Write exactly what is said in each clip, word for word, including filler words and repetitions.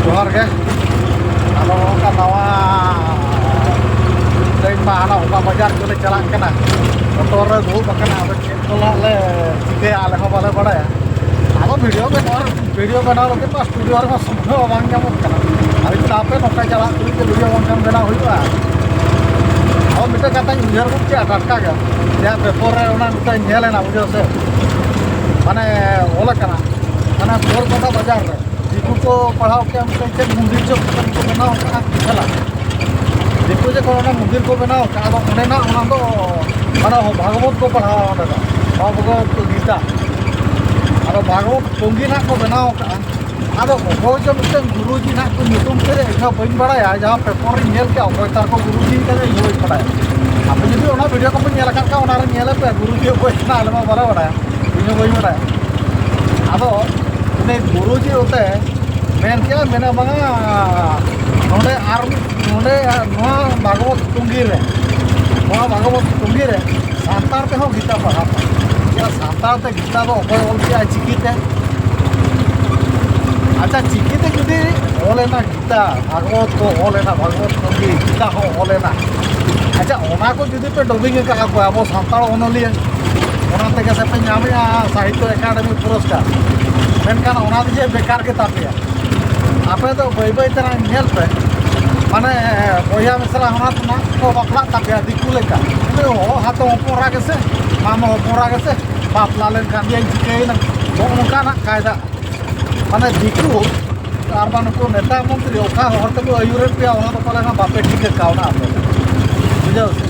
ᱡᱚᱦᱟᱨ ᱜᱮ᱾ ᱟᱫᱚ ᱱᱚᱝᱠᱟ ᱱᱟᱣᱟ ᱛᱮᱦᱮᱧ ᱢᱟ ᱦᱟᱱᱟ ᱚᱠᱟ ᱵᱟᱡᱟᱨ ᱪᱚᱞᱮ ᱪᱟᱞᱟᱜ ᱠᱟᱱᱟ, ᱚᱴᱳ ᱨᱮ ᱫᱩᱲᱩᱵ ᱟᱠᱟᱱᱟ᱾ ᱟᱫᱚ ᱪᱮᱫ ᱠᱚ ᱱᱟᱜ ᱞᱮ ᱪᱤᱠᱟᱹᱭᱟ, ᱟᱞᱮ ᱦᱚᱸ ᱵᱟᱞᱮ ᱵᱟᱲᱟᱭᱟ᱾ ᱟᱫᱚ ᱵᱷᱤᱰᱤᱭᱳ ᱵᱮᱱᱟᱣ, ᱵᱷᱤᱰᱤᱭᱳ ᱵᱮᱱᱟᱣ ᱞᱟᱹᱜᱤᱫ ᱢᱟ ᱥᱴᱩᱰᱤᱭᱳ ᱨᱮᱢᱟ ᱥᱚᱢᱚᱭ ᱦᱚᱸ ᱵᱟᱝ ᱧᱟᱢᱚᱜ ᱠᱟᱱᱟ᱾ ᱟᱫᱚ ᱪᱮᱫᱟᱜ ᱟᱯᱮ ᱱᱚᱝᱠᱟ ᱪᱟᱞᱟᱜ ᱛᱩᱞᱩᱡ ᱜᱮ ᱵᱷᱤᱰᱤᱭᱳ ᱵᱟᱝᱠᱷᱟᱱ ᱵᱮᱱᱟᱣ ᱦᱩᱭᱩᱜᱼᱟ? ᱟᱫᱚ ᱢᱤᱫᱴᱮᱱ ᱠᱟᱛᱷᱟᱧ ᱩᱭᱦᱟᱹᱨ ᱜᱚᱫ ᱠᱮᱜᱼᱟ ᱴᱟᱴᱠᱟ ᱜᱮ, ᱡᱟᱦᱟᱸ ᱯᱮᱯᱟᱨ ᱨᱮ ᱚᱱᱟ ᱢᱤᱫᱴᱮᱱ ᱧᱮᱞ ᱮᱱᱟ, ᱵᱩᱡᱷᱟᱹᱣ ᱥᱮ, ᱢᱟᱱᱮ ᱚᱞ ᱟᱠᱟᱱᱟ, ᱢᱟᱱᱮ ᱵᱳᱨ ᱯᱟᱛᱟ ᱵᱟᱡᱟᱨ ᱨᱮ ᱫᱤᱠᱩ ᱠᱚ ᱯᱟᱲᱦᱟᱣ ᱠᱮᱜᱼᱟ, ᱢᱤᱫᱴᱮᱱ ᱪᱮᱫ ᱢᱚᱱᱫᱤᱨ ᱪᱚ ᱢᱤᱫᱴᱮᱱ ᱠᱚ ᱵᱮᱱᱟᱣ ᱟᱠᱟᱫᱼᱟ ᱠᱷᱮᱞᱟ᱾ ᱫᱤᱠᱩ ᱡᱚᱠᱷᱚᱱ ᱚᱱᱟ ᱢᱚᱱᱫᱤᱨ ᱠᱚ ᱵᱮᱱᱟᱣ ᱟᱠᱟᱫᱼᱟ, ᱟᱫᱚ ᱚᱸᱰᱮᱱᱟᱜ ᱚᱱᱟ ᱫᱚ ᱢᱟᱱᱮ ᱵᱷᱟᱜᱽᱵᱚᱛ ᱠᱚ ᱯᱟᱲᱦᱟᱣᱟ ᱚᱸᱰᱮ ᱫᱚ, ᱵᱷᱟᱜᱽᱵᱚᱛ ᱜᱤᱛᱟ᱾ ᱟᱫᱚ ᱵᱷᱟᱜᱽᱵᱚᱛ ᱴᱚᱝᱜᱤ ᱱᱟᱜ ᱠᱚ ᱵᱮᱱᱟᱣ ᱟᱠᱟᱫᱼᱟ᱾ ᱟᱫᱚ ᱚᱠᱚᱭ ᱪᱚ ᱢᱤᱫᱴᱮᱱ ᱜᱩᱨᱩᱡᱤ ᱱᱟᱜ ᱠᱚ ᱧᱩᱛᱩᱢ ᱛᱮ, ᱤᱧ ᱦᱚᱸ ᱵᱟᱹᱧ ᱵᱟᱲᱟᱭᱟ, ᱡᱟᱦᱟᱸ ᱯᱮᱯᱟᱨ ᱨᱤᱧ ᱧᱮᱞ ᱠᱮᱜᱼᱟ, ᱚᱠᱚᱭ ᱛᱟᱨ ᱠᱚ ᱜᱩᱨᱩᱡᱤ ᱠᱟᱱᱟ ᱤᱧ ᱦᱚᱸ ᱵᱟᱹᱧ ᱵᱟᱲᱟᱭᱟ᱾ ᱟᱯᱮ ᱡᱩᱫᱤ ᱚᱱᱟ ᱵᱷᱤᱰᱤᱭᱳ ᱠᱚᱯᱮ ᱧᱮᱞ ᱟᱠᱟᱫ ᱠᱷᱟᱱ, ᱚᱱᱟ ᱨᱮ ᱧᱮᱞ ᱯᱮ, ᱜᱩᱨᱩᱡᱤ ᱚᱠᱚᱭ ᱠᱟᱱᱟ ᱟᱞᱮ ᱢᱟ ᱵᱟᱞᱮ ᱵᱟᱲᱟᱭᱟ, ᱤᱧ ᱦᱚᱸ ᱵᱟᱹᱧ ᱵᱟᱲᱟᱭᱟ᱾ ᱟᱫᱚ ᱩᱱᱤ ᱜᱩᱨᱩᱡᱤ ᱚᱛᱮ ᱢᱮᱱ ᱠᱮᱜᱼᱟ, ᱢᱮᱱᱟ ᱵᱟᱝᱟ ᱱᱚᱰᱮ ᱟᱨ ᱢᱤᱫ, ᱱᱚᱰᱮ ᱱᱚᱣᱟ ᱵᱷᱟᱜᱽᱵᱚᱛ ᱴᱩᱝᱜᱤ ᱨᱮ, ᱱᱚᱣᱟ ᱵᱷᱟᱜᱽᱵᱚᱛ ᱴᱩᱝᱜᱤ ᱨᱮ ᱥᱟᱱᱛᱟᱲ ᱛᱮᱦᱚᱸ ᱜᱤᱛᱟ ᱯᱟᱲᱦᱟᱣ ᱯᱮ᱾ ᱪᱮᱫᱟᱜ ᱥᱟᱱᱛᱟᱲ ᱛᱮ ᱜᱤᱛᱟ ᱫᱚ ᱚᱠᱚᱭ ᱚᱞ ᱠᱮᱜᱼᱟ ᱪᱤᱠᱤᱛᱮ? ᱟᱪᱪᱷᱟ, ᱪᱤᱠᱤᱛᱮ ᱡᱩᱫᱤ ᱚᱞ ᱮᱱᱟ ᱜᱤᱛᱟ, ᱵᱷᱟᱜᱽᱵᱚᱛ ᱠᱚ ᱚᱞ ᱮᱱᱟ, ᱵᱷᱟᱜᱽᱵᱚᱛ ᱴᱩᱝᱜᱤ, ᱜᱤᱛᱟ ᱦᱚᱸ ᱚᱞ ᱮᱱᱟ, ᱟᱪᱪᱷᱟ, ᱚᱱᱟ ᱠᱚ ᱡᱩᱫᱤ ᱯᱮ ᱰᱚᱵᱤᱝ ᱟᱠᱟᱫᱼᱟ ᱠᱚ ᱟᱵᱚ ᱥᱟᱱᱛᱟᱲ ᱚᱱᱚᱞᱤᱭᱟᱹ, ᱚᱱᱟ ᱛᱮᱜᱮ ᱥᱮ ᱯᱮ ᱧᱟᱢᱮᱜᱼᱟ ᱥᱟᱦᱤᱛᱛᱚ ᱮᱠᱟᱰᱮᱢᱤ ᱯᱩᱨᱚᱥᱠᱟᱨ, ᱢᱮᱱᱠᱷᱟᱱ ᱚᱱᱟ ᱫᱚ ᱡᱮ ᱵᱮᱠᱟᱨ ᱜᱮ ᱛᱟᱯᱮᱭᱟ᱾ ᱟᱯᱮ ᱫᱚ ᱵᱟᱹᱭ ᱵᱟᱹᱭ ᱛᱮ ᱱᱟᱜ ᱧᱮᱞ ᱯᱮ, ᱢᱟᱱᱮ ᱵᱚᱭᱦᱟ ᱢᱤᱥᱨᱟ ᱦᱚᱲ ᱛᱮᱱᱟᱜ ᱠᱚ ᱵᱟᱯᱞᱟᱜ ᱛᱟᱯᱮᱭᱟ ᱫᱤᱠᱩ ᱞᱮᱠᱟ᱾ ᱩᱱᱤ ᱦᱚᱲ ᱦᱟᱛᱚᱢ ᱦᱚᱯᱚᱱ ᱮᱨᱟ ᱜᱮᱥᱮ, ᱢᱟᱢᱚ ᱦᱚᱯᱚᱱ ᱮᱨᱟ ᱜᱮᱥᱮ ᱵᱟᱯᱞᱟ ᱞᱮᱱᱠᱷᱟᱱ ᱜᱮ ᱪᱤᱠᱟᱹᱭᱮᱱᱟ, ᱱᱚᱜᱼᱚ ᱱᱚᱝᱠᱟᱱᱟᱜ ᱠᱟᱭᱫᱟ᱾ ᱢᱟᱱᱮ ᱫᱤᱠᱩ ᱟᱨ ᱵᱟᱝ ᱱᱩᱠᱩ ᱱᱮᱛᱟ ᱢᱚᱱᱛᱨᱤ ᱚᱠᱟ ᱦᱚᱨ ᱛᱮᱠᱚ ᱟᱹᱭᱩᱨᱮᱫ ᱯᱮᱭᱟ, ᱚᱱᱟ ᱫᱚ ᱯᱟᱞᱮᱱ ᱵᱟᱯᱮ ᱴᱷᱤᱠᱟᱹ ᱠᱟᱣᱱᱟ ᱟᱯᱮ ᱫᱚ᱾ ᱵᱩᱡᱷᱟᱹᱣ ᱥᱮ?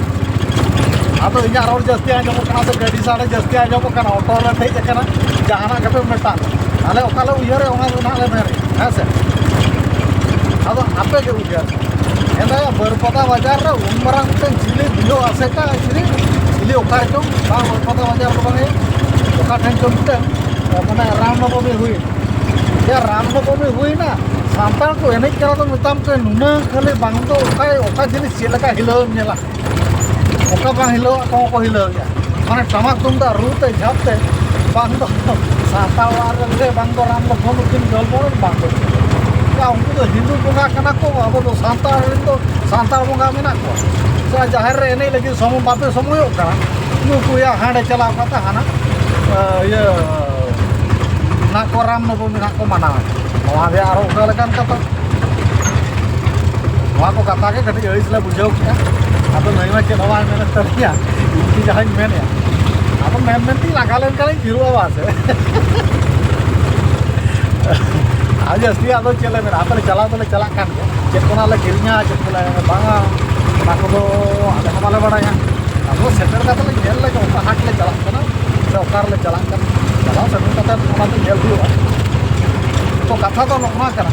ᱟᱫᱚ ᱤᱧᱟᱹᱜ ᱨᱚᱲ ᱡᱟᱹᱥᱛᱤ ᱟᱸᱡᱚᱢᱚᱜ ᱠᱟᱱᱟ, ᱥᱮ ᱜᱟᱹᱰᱤ ᱥᱟᱰᱮ ᱡᱟᱹᱥᱛᱤ ᱟᱸᱡᱚᱢᱚᱜ ᱠᱟᱱᱟ, ᱚᱴᱳ ᱨᱮ ᱫᱮᱡ ᱟᱠᱟᱱᱟ, ᱡᱟᱦᱟᱱᱟᱜ ᱜᱮᱯᱮ ᱢᱮᱛᱟᱜ, ᱟᱞᱮ ᱚᱠᱟ ᱞᱮ ᱩᱭᱦᱟᱹᱨᱮᱫ ᱚᱱᱟ ᱫᱚ ᱱᱟᱦᱟᱜ ᱞᱮ ᱢᱮᱱᱮᱫ, ᱦᱮᱸ ᱥᱮ? ᱟᱫᱚ ᱟᱯᱮ ᱜᱮ ᱩᱭᱦᱟᱹᱨ, ᱮᱱᱫᱟᱭᱟ ᱵᱟᱹᱨᱯᱟᱫᱟ ᱵᱟᱡᱟᱨ ᱨᱮ ᱩᱱ ᱢᱟᱨᱟᱝ ᱢᱤᱫᱴᱮᱱ ᱪᱤᱞᱤ ᱵᱩᱡᱷᱟᱹᱣ ᱟᱥᱮᱠᱟ, ᱪᱤᱞᱤ, ᱪᱤᱞᱤ ᱚᱠᱟ ᱨᱮᱪᱚᱝ, ᱵᱟᱝ ᱵᱟᱹᱨᱯᱟᱫᱟ ᱵᱟᱡᱟᱨ ᱫᱚ ᱵᱟᱝ, ᱚᱠᱟ ᱴᱷᱮᱱ ᱪᱚᱝ ᱢᱤᱫᱴᱮᱱ, ᱢᱟᱱᱮ ᱨᱟᱢ ᱱᱚᱵᱚᱢᱤ ᱦᱩᱭ, ᱭᱟ, ᱨᱟᱢ ᱱᱚᱵᱚᱢᱤ ᱦᱩᱭᱱᱟ, ᱥᱟᱱᱛᱟᱲ ᱠᱚ ᱮᱱᱮᱡ ᱠᱟᱱᱟ, ᱫᱚ ᱢᱮᱛᱟᱢ ᱠᱟᱱ ᱱᱩᱱᱟᱹᱝ ᱠᱷᱟᱹᱞᱤ ᱵᱟᱝ ᱫᱚ ᱚᱠᱟ, ᱚᱠᱟ ᱡᱤᱱᱤᱥ ᱪᱮᱫ ᱞᱮᱠᱟ ᱦᱤᱞᱟᱹᱣ ᱮᱢ ᱧᱮᱞᱟ, ᱚᱠᱟ ᱵᱟᱝ ᱦᱤᱞᱟᱹᱣᱟᱜ ᱠᱚᱦᱚᱸ ᱠᱚ ᱦᱤᱞᱟᱹᱣᱮᱫᱼᱟ᱾ ᱢᱟᱱᱮ ᱴᱟᱢᱟᱠ ᱛᱩᱢᱫᱟᱜ ᱨᱩ ᱛᱮ ᱡᱷᱟᱯ ᱛᱮ, ᱵᱟᱝ ᱫᱚ ᱥᱟᱱᱛᱟᱲ ᱚᱲᱟᱜ ᱨᱮ ᱵᱟᱝ ᱫᱚ ᱨᱟᱢ ᱫᱚ ᱵᱚᱱ ᱩᱠᱤᱱ ᱡᱚᱞ ᱵᱚᱨᱚᱱ, ᱵᱟᱝ ᱫᱚ ᱪᱮᱫ᱾ ᱭᱟ, ᱩᱱᱠᱩ ᱫᱚ ᱦᱤᱱᱫᱩ ᱵᱚᱸᱜᱟ ᱠᱟᱱᱟ ᱠᱚ, ᱟᱵᱚ ᱫᱚ ᱥᱟᱱᱛᱟᱲ ᱨᱮᱱ ᱫᱚ ᱥᱟᱱᱛᱟᱲ ᱵᱚᱸᱜᱟ ᱢᱮᱱᱟᱜ ᱠᱚᱣᱟ᱾ ᱥᱮ ᱡᱟᱦᱮᱨ ᱨᱮ ᱮᱱᱮᱡ ᱞᱟᱹᱜᱤᱫ ᱥᱚᱢᱚᱭ ᱵᱟᱯᱮ ᱥᱚᱢᱚᱭᱚᱜ ᱠᱟᱱᱟ, ᱱᱩᱠᱩᱭᱟᱜ ᱦᱟᱸᱰᱮ ᱪᱟᱞᱟᱣ ᱠᱟᱛᱮ ᱦᱟᱱᱟ, ᱤᱭᱟᱹ, ᱱᱟᱜ ᱠᱚ ᱨᱟᱢ ᱱᱚᱵᱚᱢᱤ ᱱᱟᱜ ᱠᱚ ᱢᱟᱱᱟᱣᱟ᱾ ᱱᱚᱣᱟ ᱜᱮ ᱟᱨᱚ ᱚᱠᱟ ᱞᱮᱠᱟᱱ ᱠᱟᱛᱷᱟ? ᱱᱚᱣᱟ ᱠᱚ ᱠᱟᱛᱷᱟ ᱜᱮ ᱠᱟᱹᱴᱤᱡ ᱟᱹᱲᱤᱥ ᱞᱮ ᱵᱩᱡᱷᱟᱹᱣ ᱠᱮᱫᱼᱟ᱾ ᱟᱫᱚ ᱱᱩᱭ ᱢᱟ ᱪᱮᱫ ᱦᱚᱸ ᱵᱟᱭ ᱢᱮᱱᱮᱫ ᱛᱟᱞᱤᱧᱟ, ᱤᱧ ᱜᱮ ᱡᱟᱦᱟᱸᱧ ᱢᱮᱱᱮᱫᱼᱟ᱾ ᱟᱫᱚ ᱢᱮᱱ ᱢᱮᱱ ᱛᱮᱧ ᱞᱟᱸᱜᱟ ᱞᱮᱱ ᱠᱷᱟᱱᱤᱧ ᱛᱷᱤᱨᱚᱜᱼᱟ ᱵᱟᱥ᱾ ᱟᱨ ᱡᱟᱹᱥᱛᱤ ᱟᱫᱚ ᱪᱮᱫ ᱞᱮ ᱢᱮᱱᱟ, ᱟᱯᱮ ᱞᱮ ᱪᱟᱞᱟᱣ ᱫᱚᱞᱮ ᱪᱟᱞᱟᱜ ᱠᱟᱱ ᱜᱮᱭᱟ, ᱪᱮᱫ ᱠᱚ ᱱᱟᱜ ᱞᱮ ᱠᱤᱨᱤᱧᱟ, ᱪᱮᱫ ᱠᱚᱞᱮ ᱵᱟᱝᱟ, ᱚᱱᱟ ᱠᱚᱫᱚ ᱟᱞᱮ ᱦᱚᱸ ᱵᱟᱞᱮ ᱵᱟᱲᱟᱭᱟ᱾ ᱟᱫᱚ ᱥᱮᱴᱮᱨ ᱠᱟᱛᱮ ᱞᱮ ᱧᱮᱞ ᱞᱮᱜᱮ, ᱚᱠᱟ ᱦᱟᱴ ᱞᱮ ᱪᱟᱞᱟᱜ ᱠᱟᱱᱟ ᱥᱮ ᱚᱠᱟ ᱨᱮᱞᱮ ᱪᱟᱞᱟᱜ ᱠᱟᱱᱟ᱾ ᱪᱟᱞᱟᱣ ᱥᱮᱴᱮᱨ ᱠᱟᱛᱮ ᱚᱱᱟ ᱫᱚ ᱧᱮᱞ ᱦᱩᱭᱩᱜᱼᱟ᱾ ᱛᱚ, ᱠᱟᱛᱷᱟ ᱫᱚ ᱱᱚᱜᱼᱚ ᱱᱚᱣᱟ ᱠᱟᱱᱟ,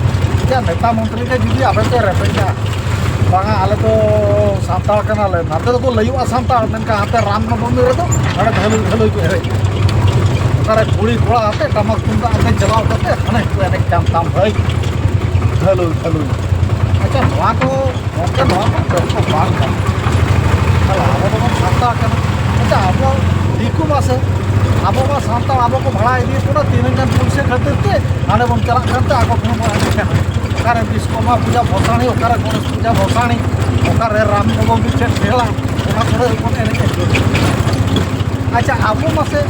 ᱡᱮ ᱱᱮᱛᱟ ᱢᱚᱱᱛᱨᱤ ᱜᱮ ᱡᱩᱫᱤ ᱟᱯᱮ ᱯᱮ ᱨᱮᱯᱮᱡᱟ, ᱵᱟᱝᱟ, ᱟᱞᱮ ᱫᱚ ᱥᱟᱱᱛᱟᱲ ᱠᱟᱱᱟᱞᱮ, ᱱᱟᱛᱮ ᱫᱚᱠᱚ ᱞᱟᱹᱭᱩᱜᱼᱟ ᱥᱟᱱᱛᱟᱲ, ᱢᱮᱱᱠᱷᱟᱱ ᱦᱟᱱᱛᱮ ᱨᱟᱢ ᱱᱚᱵᱚᱢᱤ ᱨᱮᱫᱚ ᱦᱟᱱᱮ ᱜᱷᱟᱹᱞᱩᱭ ᱜᱷᱟᱹᱞᱩᱭ ᱠᱚ ᱮᱱᱮᱡ᱾ ᱚᱠᱟᱨᱮ ᱠᱩᱲᱤ ᱠᱚᱲᱟ ᱟᱛᱮ ᱴᱟᱢᱟᱠ ᱛᱩᱢᱫᱟᱜ ᱟᱛᱮ ᱪᱟᱞᱟᱣ ᱠᱟᱛᱮ ᱦᱟᱱᱮ ᱠᱚ ᱮᱱᱮᱡ ᱠᱟᱱ ᱛᱟᱢ ᱵᱷᱟᱹᱭ, ᱜᱷᱟᱹᱞᱩᱭ ᱜᱷᱟᱹᱞᱩᱭ᱾ ᱟᱪᱪᱷᱟ, ᱱᱚᱣᱟ ᱠᱚ ᱜᱚᱢᱠᱮ, ᱱᱚᱣᱟ ᱠᱚ ᱵᱮᱥ ᱠᱚ ᱵᱟᱝ ᱠᱟᱱᱟ᱾ ᱛᱟᱦᱞᱮ ᱟᱵᱚ ᱫᱚᱵᱚᱱ ᱥᱟᱱᱛᱟᱲ ᱠᱟᱱᱟ᱾ ᱟᱪᱪᱷᱟ, ᱟᱵᱚ ᱫᱤᱠᱩ ᱢᱟᱥᱮ, ᱟᱵᱚ ᱢᱟ ᱥᱟᱱᱛᱟᱲ, ᱟᱵᱚ ᱠᱚ ᱵᱷᱟᱲᱟ ᱤᱫᱤᱭᱮᱫ ᱵᱚᱱᱟ ᱛᱤᱱᱟᱹᱜ ᱜᱟᱱ ᱯᱩᱭᱥᱟᱹ ᱠᱷᱟᱹᱛᱤᱨ ᱛᱮ, ᱦᱟᱸᱰᱮ ᱵᱚᱱ ᱪᱟᱞᱟᱜ ᱠᱟᱱᱛᱮ ᱟᱠᱚ ᱴᱷᱮᱱ ᱵᱚᱱ ᱮᱱᱮᱡ ᱠᱟᱱᱟ᱾ ᱚᱠᱟᱨᱮ ᱵᱤᱥᱠᱚᱨᱢᱟ ᱯᱩᱡᱟ ᱵᱷᱚᱥᱟᱱᱤ, ᱚᱠᱟᱨᱮ ᱜᱚᱬᱮᱥ ᱯᱩᱡᱟ ᱵᱷᱚᱥᱟᱱᱤ, ᱚᱠᱟᱨᱮ ᱨᱟᱢ ᱱᱚᱵᱚᱢᱤ ᱴᱷᱮᱱ ᱢᱮᱞᱟ, ᱚᱱᱟ ᱠᱚᱨᱮ ᱵᱚᱱ ᱮᱱᱮᱡ ᱠᱟᱱᱟ᱾ ᱟᱪᱪᱷᱟ, ᱟᱵᱚ ᱢᱟᱥᱮ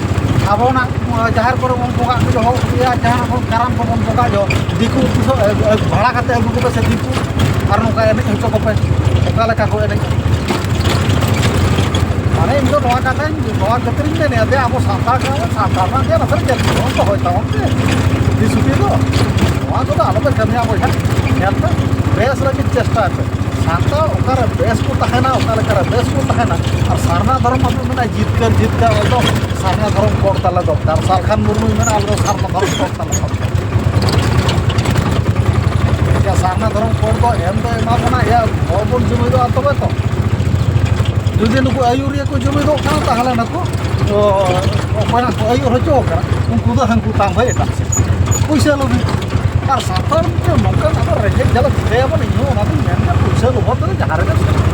ᱟᱵᱚᱱᱟᱜ ᱡᱟᱦᱮᱨ ᱠᱚᱨᱮ ᱵᱚᱱ ᱵᱚᱸᱜᱟ ᱡᱚᱦᱚᱜ ᱜᱮᱭᱟ, ᱡᱟᱦᱟᱸ ᱵᱚᱱ ᱠᱟᱨᱟᱢ ᱠᱚᱵᱚᱱ ᱵᱚᱸᱜᱟ ᱡᱚᱦᱚᱜ, ᱫᱤᱠᱩ ᱩᱱᱠᱩ ᱫᱚ, ᱮ, ᱮ, ᱵᱷᱟᱲᱟ ᱠᱟᱛᱮ ᱟᱹᱜᱩ ᱠᱚᱯᱮ ᱥᱮ ᱫᱤᱠᱩ, ᱟᱨ ᱱᱚᱝᱠᱟ ᱮᱱᱮᱡ ᱦᱚᱪᱚ ᱠᱚᱯᱮ, ᱚᱠᱟ ᱞᱮᱠᱟ ᱠᱚ ᱮᱱᱮᱡ? ᱢᱟᱱᱮ ᱤᱧ ᱫᱚ ᱱᱚᱣᱟ ᱠᱟᱛᱷᱟᱧ, ᱱᱚᱣᱟ ᱠᱷᱟᱹᱛᱤᱨᱤᱧ ᱢᱮᱱᱮᱫᱼᱟ, ᱡᱮ ᱟᱵᱚ ᱥᱟᱱᱛᱟᱲ ᱠᱟᱱᱟ ᱵᱚᱱ, ᱥᱟᱱᱛᱟᱲ ᱨᱮᱱᱟᱜ ᱜᱮ ᱱᱟᱥᱮ ᱡᱟᱹᱛᱤ ᱫᱷᱚᱨᱚᱢ ᱫᱚᱦᱚᱭ ᱛᱟᱵᱚᱱ ᱯᱮ᱾ ᱪᱷᱩᱴᱤ ᱪᱷᱩᱴᱤ ᱫᱚ ᱱᱚᱣᱟ ᱠᱚᱫᱚ ᱟᱞᱚᱯᱮ ᱠᱟᱹᱢᱤᱭᱟ ᱵᱚᱭᱦᱟ, ᱧᱮᱞ ᱯᱮ, ᱵᱮᱥ ᱞᱟᱹᱜᱤᱫ ᱪᱮᱥᱴᱟᱭ ᱯᱮ᱾ ᱥᱟᱱᱛᱟᱲ ᱚᱠᱟᱨᱮ ᱵᱮᱥ ᱠᱚ ᱛᱟᱦᱮᱱᱟ, ᱚᱠᱟ ᱞᱮᱠᱟᱨᱮ ᱵᱮᱥ ᱠᱚ ᱛᱟᱦᱮᱱᱟ᱾ ᱟᱨ ᱥᱟᱨᱱᱟ ᱫᱷᱚᱨᱚᱢ ᱟᱫᱚ ᱢᱮᱱᱟ ᱡᱤᱛᱠᱟᱹᱨ ᱡᱤᱛᱠᱟᱹᱨ ᱮᱠᱫᱚᱢ ᱥᱟᱨᱱᱟ ᱫᱷᱚᱨᱚᱢ ᱠᱳᱰ ᱛᱟᱞᱮ ᱫᱚᱨᱠᱟᱨ᱾ ᱥᱟᱞᱠᱷᱟᱱ ᱢᱩᱨᱢᱩᱭ ᱢᱮᱱᱟ ᱟᱞᱮ ᱫᱚ ᱥᱟᱨᱱᱟ ᱫᱷᱚᱨᱚᱢ ᱠᱳᱰ ᱛᱟᱞᱮ ᱫᱚᱨᱠᱟᱨ᱾ ᱮᱭᱟ, ᱥᱟᱨᱱᱟ ᱫᱷᱚᱨᱚᱢ ᱠᱳᱰ ᱫᱚ ᱮᱢ ᱫᱚ ᱮᱢᱟ ᱵᱚᱱᱟ, ᱮᱭᱟ, ᱦᱚᱲ ᱵᱚᱱ ᱡᱩᱢᱤᱫᱚᱜᱼᱟ ᱛᱚᱵᱮ ᱛᱚ᱾ ᱡᱩᱫᱤ ᱱᱩᱠᱩ ᱟᱹᱭᱩᱨᱤᱭᱟᱹ ᱠᱚ ᱡᱩᱢᱤᱫᱚᱜ ᱠᱷᱟᱱ ᱛᱟᱦᱚᱞᱮ ᱱᱩᱠᱩ, ᱚ, ᱚᱠᱚᱭ ᱱᱟᱜ ᱠᱚ ᱟᱹᱭᱩᱨ ᱦᱚᱪᱚ ᱠᱟᱱᱟ, ᱩᱱᱠᱩ ᱫᱚ ᱦᱟᱹᱱᱠᱩ ᱛᱟᱢ ᱵᱷᱟᱹᱭ ᱮᱴᱟᱜ ᱥᱮᱫ᱾ ᱯᱩᱭᱥᱟᱹ ᱞᱩᱵᱷᱤ᱾ ᱟᱨ ᱥᱟᱱᱛᱟᱲ ᱢᱤᱫᱴᱮᱱ ᱱᱚᱝᱠᱟᱱ ᱟᱵᱚ ᱨᱮᱸᱜᱮᱡ ᱡᱟᱞᱟ ᱪᱤᱠᱟᱹᱭᱟᱵᱚᱱ, ᱤᱧ ᱦᱚᱸ ᱚᱱᱟ ᱫᱚᱧ ᱢᱮᱱ ᱜᱮᱭᱟ, ᱯᱩᱭᱥᱟᱹ ᱞᱚᱵᱷ ᱛᱮᱫᱚ ᱡᱟᱦᱟᱸ ᱨᱮᱜᱮ ᱥᱮᱱᱚᱜ᱾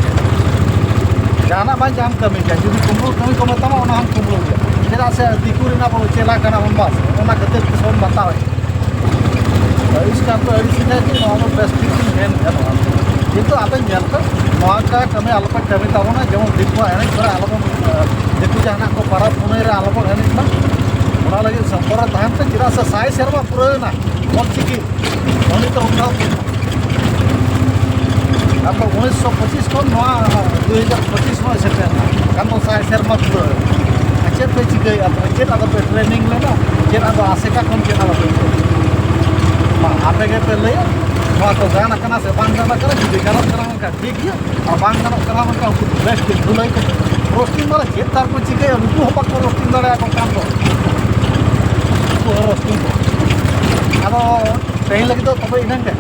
ᱡᱟᱦᱟᱱᱟᱜ ᱵᱟᱝ ᱡᱟᱦᱟᱸᱢ ᱠᱟᱹᱢᱤ ᱜᱮᱭᱟ, ᱡᱩᱫᱤ ᱠᱩᱢᱵᱽᱲᱩ ᱠᱟᱹᱢᱤ ᱠᱚ ᱢᱮᱛᱟᱢᱟ, ᱚᱱᱟ ᱦᱚᱸᱢ ᱠᱩᱢᱵᱽᱲᱩ ᱜᱮᱭᱟ᱾ ᱪᱮᱫᱟᱜ ᱥᱮ ᱫᱤᱠᱩ ᱨᱮᱱᱟᱜ ᱵᱚᱱ ᱪᱮᱞᱟ ᱠᱟᱱᱟ ᱵᱚᱱ, ᱵᱟᱥ, ᱚᱱᱟ ᱠᱷᱟᱹᱛᱤᱨ ᱛᱮ ᱥᱚᱵᱚᱱ ᱵᱟᱛᱟᱣᱮᱫ᱾ ᱟᱹᱲᱤᱥ ᱠᱷᱟᱱ ᱫᱚ ᱟᱹᱲᱤᱥ ᱜᱮ, ᱡᱮ ᱱᱚᱣᱟ ᱫᱚ ᱵᱮᱥ ᱴᱷᱤᱠ ᱜᱮ ᱢᱮᱱ ᱜᱟᱱᱚᱜᱼᱟ᱾ ᱠᱤᱱᱛᱩ ᱟᱫᱚᱧ ᱧᱮᱞ ᱯᱮ, ᱱᱚᱣᱟ ᱠᱟ ᱠᱟᱹᱢᱤ ᱟᱞᱚᱯᱮ ᱠᱟᱹᱢᱤ ᱛᱟᱵᱚᱱᱟ, ᱡᱮᱢᱚᱱ ᱫᱤᱠᱩᱣᱟᱜ ᱮᱱᱮᱡ ᱠᱚᱨᱮ ᱟᱞᱚᱵᱚᱱ, ᱫᱤᱠᱩ ᱡᱟᱦᱟᱱᱟᱜ ᱠᱚ ᱯᱟᱨᱟᱵᱽ ᱯᱩᱱᱟᱹᱭ ᱨᱮ ᱟᱞᱚᱵᱚᱱ ᱮᱱᱮᱡ ᱢᱟ᱾ ᱚᱱᱟ ᱞᱟᱹᱜᱤᱫ ᱥᱚᱱᱛᱚᱨ ᱨᱮ ᱛᱟᱦᱮᱱ ᱯᱮ, ᱪᱮᱫᱟᱜ ᱥᱮ ᱥᱟᱭ ᱥᱮᱨᱢᱟ ᱯᱩᱨᱟᱹᱣ ᱮᱱᱟ ᱚᱞ ᱪᱤᱠᱤ᱾ ᱩᱱᱤ ᱛᱚ ᱩᱱᱤ ᱫᱚ ᱟᱫᱚ ᱩᱱᱤᱥᱥᱚ ᱯᱚᱸᱪᱤᱥ ᱠᱷᱚᱱ ᱱᱚᱣᱟ ᱫᱩ ᱦᱟᱡᱟᱨ ᱯᱚᱸᱪᱤᱥ ᱱᱚᱜᱼᱚᱭ ᱥᱮᱴᱮᱨ ᱮᱱᱟ᱾ ᱮᱱᱠᱷᱟᱱ ᱫᱚ ᱥᱟᱭ ᱥᱮᱨᱢᱟ ᱯᱩᱨᱟᱹᱣ ᱮᱱᱟ᱾ ᱟᱨ ᱪᱮᱫ ᱯᱮ ᱪᱤᱠᱟᱹᱭᱮᱫᱼᱟ? ᱛᱚᱵᱮ ᱪᱮᱫ ᱟᱫᱚ ᱯᱮ ᱴᱨᱮᱱᱤᱝ ᱞᱮᱱᱟ? ᱪᱮᱫ ᱟᱫᱚ ᱟᱥᱮᱠᱟ ᱠᱷᱚᱱ ᱪᱮᱫ ᱟᱫᱚ ᱯᱮ ᱪᱤᱠᱟᱹᱭᱟ? ᱢᱟ ᱟᱯᱮ ᱜᱮᱯᱮ ᱞᱟᱹᱭᱟ, ᱱᱚᱣᱟ ᱠᱚ ᱜᱟᱱ ᱟᱠᱟᱱᱟ ᱥᱮ ᱵᱟᱝ ᱜᱟᱱ ᱟᱠᱟᱱᱟ? ᱡᱩᱫᱤ ᱜᱟᱱᱚᱜ ᱠᱟᱱᱟ ᱢᱮᱱᱠᱷᱟᱱ ᱴᱷᱤᱠ ᱜᱮᱭᱟ, ᱟᱨ ᱵᱟᱝ ᱜᱟᱱᱚᱜ ᱠᱟᱱᱟ ᱢᱮᱱᱠᱷᱟᱱ ᱩᱱᱠᱩ ᱫᱚ ᱵᱮᱥ ᱴᱷᱤᱠ ᱵᱷᱩᱞᱟᱹᱭ ᱠᱚ ᱨᱳᱥᱴᱤᱝ ᱫᱟᱲᱮ ᱪᱮᱫ ᱛᱟᱨ ᱠᱚ ᱪᱤᱠᱟᱹᱭᱟ? ᱩᱱᱠᱩ ᱦᱚᱸ ᱵᱟᱠᱚ ᱨᱳᱥᱴᱤᱝ ᱫᱟᱲᱮᱭᱟᱠᱚ ᱠᱟᱱ ᱫᱚ, ᱩᱱᱠᱩ ᱦᱚᱸ ᱨᱳᱥᱴᱤᱝ ᱠᱚ᱾ ᱟᱫᱚ ᱛᱮᱦᱮᱧ ᱞᱟᱹᱜᱤᱫ ᱫᱚ ᱛᱚᱵᱮ ᱤᱱᱟᱹᱝ ᱜᱮ᱾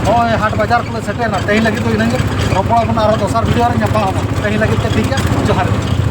ᱱᱚᱜᱼᱚᱭ ᱦᱟᱴ ᱵᱟᱡᱟᱨ ᱠᱚᱞᱮ ᱥᱮᱴᱮᱨᱱᱟ᱾ ᱛᱮᱦᱮᱧ ᱞᱟᱹᱜᱤᱫ ᱫᱚ ᱤᱱᱟᱹᱝ ᱜᱮ᱾ ᱨᱚᱯᱚᱲ ᱟᱵᱚᱱ ᱟᱨᱦᱚᱸ ᱫᱚᱥᱟᱨ ᱵᱷᱤᱰᱤᱭᱳ ᱨᱮ ᱧᱟᱯᱟᱢ ᱟᱵᱚᱱ᱾ ᱛᱮᱦᱮᱧ ᱞᱟᱹᱜᱤᱫ ᱛᱮ ᱴᱷᱤᱠ ᱜᱮᱭᱟ᱾ ᱡᱚᱦᱟᱨ ᱜᱮ᱾